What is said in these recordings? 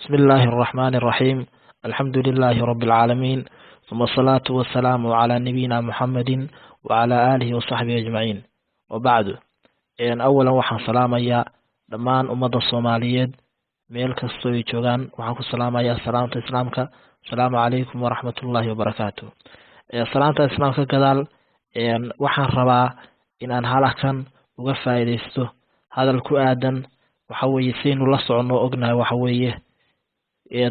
بسم الله الرحمن الرحيم، الحمد لله رب العالمين، ثم الصلاة والسلام على نبينا محمد وعلى آله وصحبه أجمعين، وبعد. Awalan waxaan salaamayaa dhammaan ummadda Soomaaliyeed meel kastoo ay joogaan. Waxaan ku salaamayaa salaamta Islaamka: asalaamu calaykum waraxmatullaahi wabarakaatu. Salaamta Islaamka gadaal, waxaan rabaa in aan halakan uga faa'iidaysto hadal ku aadan waxa weeye saynu la soconno ognahay, waxa weeye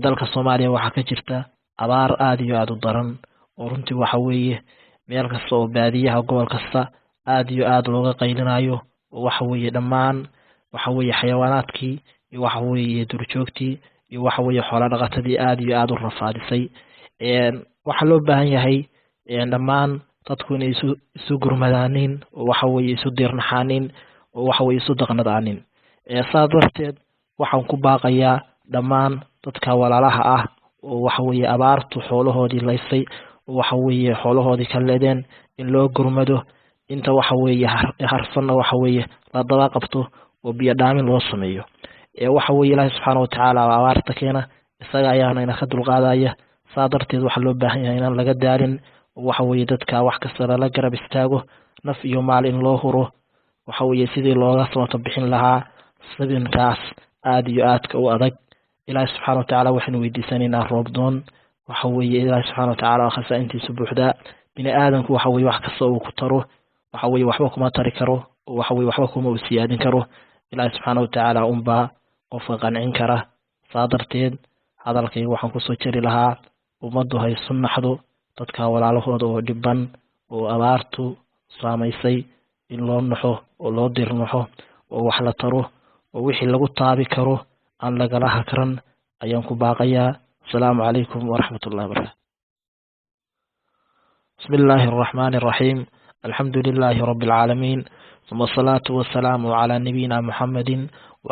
dalka Soomaaliya waxaa ka jirta abaar aada iyo aada u daran, oo runtii waxa weeye meel kasta oo baadiyaha, gobol kasta aada iyo aada looga qaylinayo, oo waxa weeye dhammaan waxa weeye xayawaanaadkii iyo waxa weeye duurjoogtii iyo waxa weeye xoola dhaqatadii aada iyo aada u rafaadisay. Waxaa loo baahan yahay dhammaan dadku inay isu gurmadaanin, oo waxa weeye isu diirnaxaanin, oo waxa weye isu daqnadaanin. Saas darteed waxaan ku baaqayaa dhammaan dadka walaalaha ah oo waxa weeye abaartu xoolahoodii laysay, oo waxa weeye xoolahoodii ka leedeen, in loo gurmado. Inta waxa weeye harsanna waxa weeye la daba qabto oo biyo dhaamin loo sameeyo. Waxa weye Ilaahay subxaana watacaala abaarta keena, isaga ayaana ina ka dulqaadaya. Saa darteed waxaa loo baahan yahay inaan laga daalin, oo waxa weeye dadka wax kasta lala garab istaago, naf iyo maal in loo huro, waxa weeye sidii looga samato bixin lahaa sabinkaas aada iyo aadka u adag. Ilaahay subxaana watacaala waxaynu weydiisanaynaa roobdoon. Waxa weeye Ilaahay subxaana watacaala khasaaintiisu buuxdaa. Bini aadamku waxa weye wax kasta uu ku taro, waxa weye waxba kuma tari karo, oo waxa weye waxba kuma uu siyaadin karo. Ilaahay subxaana watacaala unbaa qofka qancin kara. Saa darteed hadalkayga waxaan kusoo jeri lahaa: ummaddu hay isu naxdo dadka walaalahooda oo dhiban oo abaartu saamaysay, in loo naxo oo loo dirnaxo oo wax la taro, oo wixii lagu taabi karo aan lagala hakran ayaan ku baaqayaa. Asalaamu calaykum waraxmat ullahi wabarakatu. Bismi illaahi araxmaani araxiim, alxamdu lilaahi rabbi alcaalamiin, uma asalaatu wasalaamu calaa nabiyina muxamedin.